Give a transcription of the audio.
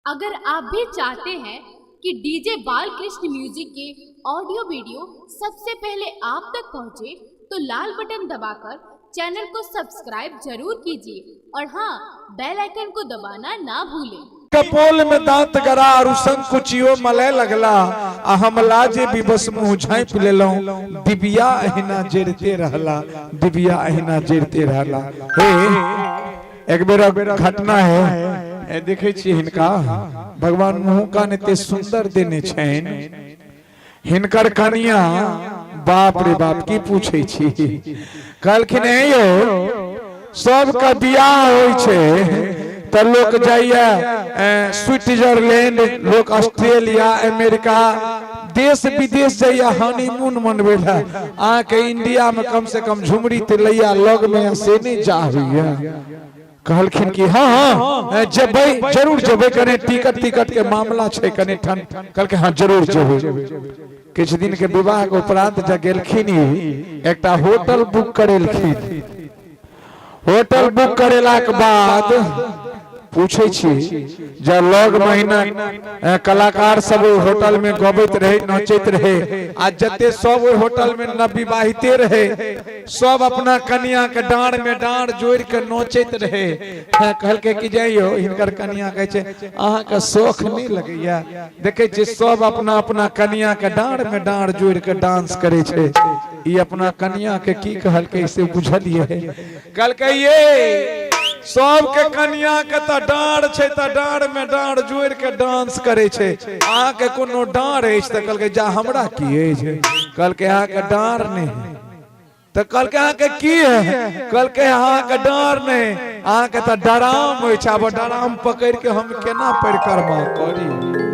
अगर आप भी चाहते हैं कि डीजे बालकृष्ण म्यूजिक के ऑडियो वीडियो सबसे पहले आप तक पहुंचे, तो लाल बटन दबाकर चैनल को सब्सक्राइब जरूर कीजिए और हाँ, बेल आइकन को दबाना ना भूलें। कपोल में दांत गरा और संकुचियो मले लगला आ हम लाजे भी बस मुंह झाँपि लेलहुँ। दिव्या अहिना जरिते रहला, दिव्या अहिना जरिते रहला। हे एक बेर घटना है, देखे छी हिनका भगवान मुंह कान एते सुंदर देने छनि। हिनकर कनिया बाप रे बाप की पूछे छी, कहलखिन हे यौ सबके बियाह होइ छै तऽ लोक जाइया स्विट्जरलैंड, लोक ऑस्ट्रेलिया, अमेरिका, देश विदेश जाइया हनीमून मनबै लए। अहाँके इंडिया में कम से कम झुमरी तिलैया लग में से नहीं जा होइया। कहलखिन कि हाँ हाँ जेबै, जरूर जेबै, कने टिकट टिकट के मामला छै कने ठंड। कहलकै हाँ जरूर जेबै। किछु दिन के विवाह के उपरांत जब गेलखिन एकटा होटल बुक करेलखिन। होटल बुक करेला के बाद पूछे छी जब लग महीना कलाकार सब ओहि होटल में गबैत रहे, नचैत रहे, आ जते सब ओहि होटल में नवविवाहिते रहे सब अपना कनिया के डाँड़ में डाँड़ जोड़ के नोचैत रहे। कहलकै कि जाइयो, हिनकर कनिया कहै छै अहाँके शौख नहि लगैया, देखै छियै सब अपना अपना कनिया के डाँड़ में डाँड़ जोड़ के डांस करै छै। ई अपना कनिया के की कहलकै से बुझलियै? कहलकै ये सबके कनिया के तऽ डाँड़ छै तऽ डाँड़ में डाँड़ जोड़ के डांस करे छै, अहाँके कोनो डाँड़ अछि? तऽ कहलकै जा हमरा की अछि? कहलकै अहाँके डाँड़ नहि है। तऽ कहलकै अहाँके की है? कहलकै अहाँके डाँड़ नहि, अहाँके तऽ डराम अछि। आब डराम पकड़ि के हम केना परिक्रमा करी?